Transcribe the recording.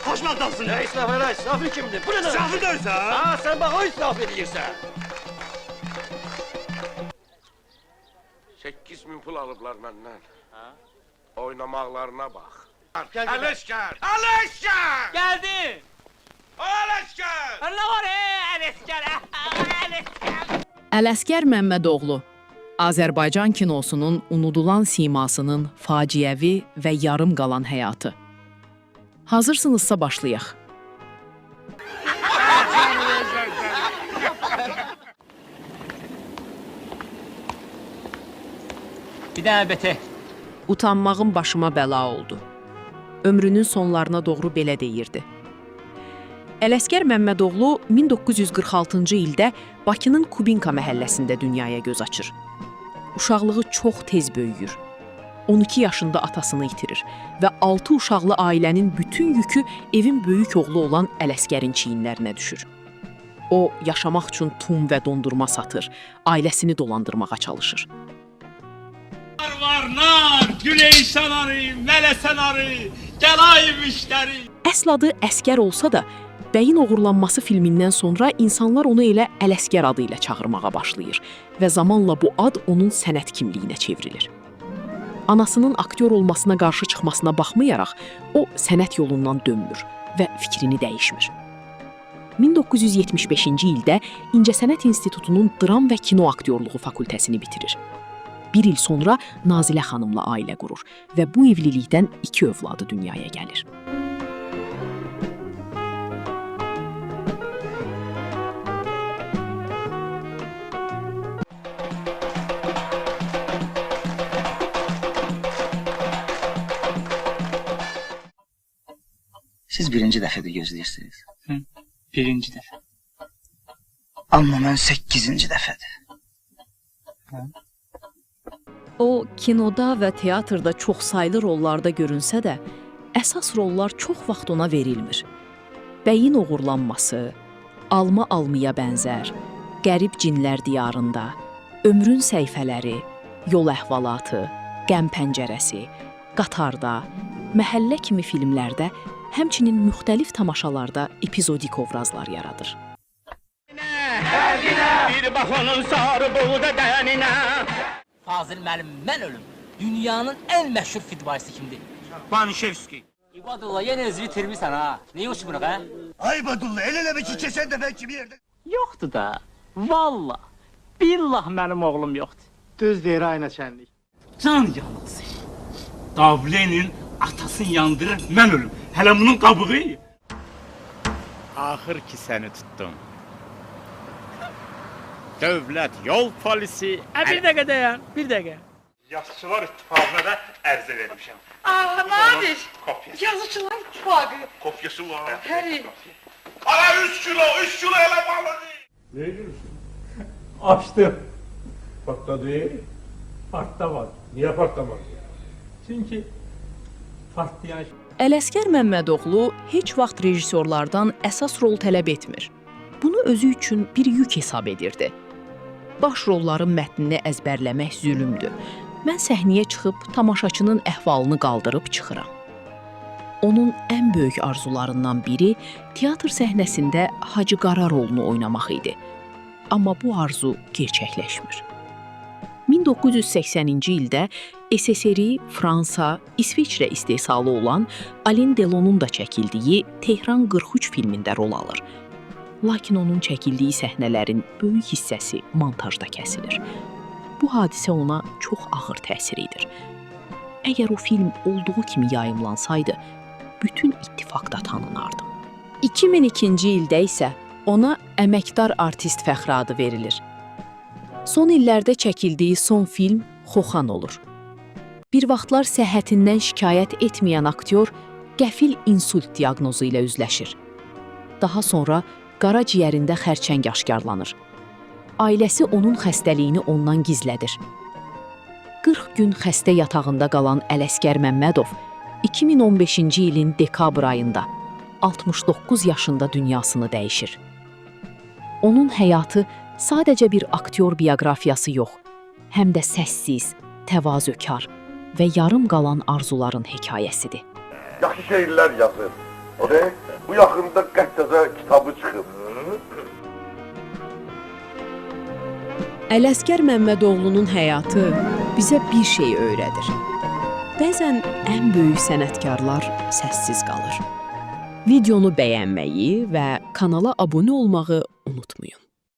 Qoşmaqdansın. Nə israf elə, israfı kimdir? Bu nə? İsrafı döysən? Ha, sən bax o israf edirsən. 8 min pul alıblar məndən. Hə? Oynamaqlarına bax. Gəl, gəl. Ələşkər! Ələşkər! Geldim. Ələşkər! Ne var ey Ələsgər? Ələsgər. Ələsgər Məmmədoğlu Azərbaycan kinosunun unudulan simasının faciəvi və yarım qalan həyatı. Hazırsınızsa başlayaq. Bir dənə bete. Utanmağım başıma bəla oldu. Ömrünün sonlarına doğru belə deyirdi. Ələsgər Məmmədoğlu 1946-cı ildə Bakının Kubinka məhəlləsində dünyaya göz açır. Uşaqlığı çox tez böyüyür. 12 yaşında atasını itirir və 6 uşaqlı ailənin bütün yükü evin böyük oğlu olan Ələsgərin çiyinlərinə düşür. O yaşamaq üçün tum və dondurma satır, ailəsini dolandırmağa çalışır. Var nar, Güneyşan arı, Melesen arı, gel ay müşteri. Əsl adı Əsgər olsa da, Bəyin oğurlanması filmindən sonra insanlar onu elə Ələsgər adı ilə çağırmağa başlayır və zamanla bu ad onun sənət kimliyinə çevrilir. Anasının aktyor olmasına qarşı çıxmasına baxmayaraq, o sənət yolundan dönmür və fikrini dəyişmir. 1975-ci ildə İncəsənət İnstitutunun dram və kino aktyorluğu fakültəsini bitirir. Bir il sonra Nazilə xanımla ailə qurur və bu evlilikdən iki övladı dünyaya gəlir. Siz birinci dəfədir gözləyirsiniz. Birinci dəfə. Amma mən səkkizinci dəfədir. O kinoda və teatrda çoxsaylı rollarda görünsə də, əsas rollar çox vaxt ona verilmir. Bəyin oğurlanması, Alma almaya bənzər, Qərib cinlər diyarında, Ömrün səhifələri, Yol əhvalatı, Qəm pəncərəsi, Qatarda, Məhəllə kimi filmlərdə, həmçinin müxtəlif tamaşalarda epizodik obrazlar yaradır. Bir bak onun sarı buğda dəninə. Fazil müəllim, mən ölüm. Dünyanın ən məşhur futbolçusu kimdir? Banişevski. İbadullah yenə özünü itirmisən ha. Niyə uçmuruq ha? Ay Badulla el ele bir çiçesen de ben kimi yerde. Yoxdur da. Vallah. Billah mənim oğlum yoxdur. Düz deyir ayna çənlik. Can yanıqsı. Davlenin atasını yandırır, mən ölüm. Hələ bunun qabığı. Axır ki səni tutdum. Dövlət yol polisi Hə, bir dəqiqə dayan, bir dəqiqə. Yazıçılar İttifaqına da ərizə vermişəm. Aa, nadir. Kopyası. Yazıçılar İttifaqı. Kopyası var. Həri. Ala 3 kilo, 3 kilo elə balığı. Ne gülürsün? Açdım. Patladı. Partlamadı. Niye patlamadı? Çünki partlayan Ələsgər Məmmədoğlu heç vaxt rejissorlardan əsas rol tələb etmir. Bunu özü üçün bir yük hesab edirdi. Baş rolların mətnini əzbərləmək zülmdür. Mən səhnəyə çıxıb tamaşaçının əhvalını qaldırıb çıxıram. Onun ən böyük arzularından biri teatr səhnəsində Hacı Qara rolunu oynamaq idi. Amma bu arzu gerçəkləşmir. 1980-ci ildə SSRİ, Fransa, İsveçrə istehsalı olan Alain Delonun da çəkildiyi Tehran 43 filmində rol alır. Lakin onun çəkildiyi səhnələrin böyük hissəsi montajda kəsilir. Bu hadisə ona çox ağır təsir edir. Əgər o film olduğu kimi yayımlansaydı, bütün ittifaqda tanınardım. 2002-ci ildə isə ona əməkdar artist fəxri adı verilir. Son illərdə çəkildiyi son film Xoxan olur. Bir vaxtlar səhhətindən şikayət etməyən aktyor qəfil insult diaqnozu ilə üzləşir. Daha sonra qaraciyərində xərçəng aşkarlanır. Ailəsi onun xəstəliyini ondan gizlədir. 40 gün xəstə yatağında qalan Ələsgər Məmmədov 2015-ci ilin dekabr ayında 69 yaşında dünyasını dəyişir. Onun həyatı sadəcə bir aktyor bioqrafiyası yox, həm də səssiz, təvazökar və yarım qalan arzuların hekayəsidir. Yaxşı şeirlər yazır. Okey? Bu yaxında qəttəzə kitabı çıxıb. Ələsgər Məmmədoğlunun həyatı bizə bir şey öyrədir. Bəzən ən böyük sənətkarlar səssiz qalır. Videonu bəyənməyi və kanala abunə olmağı unutmayın.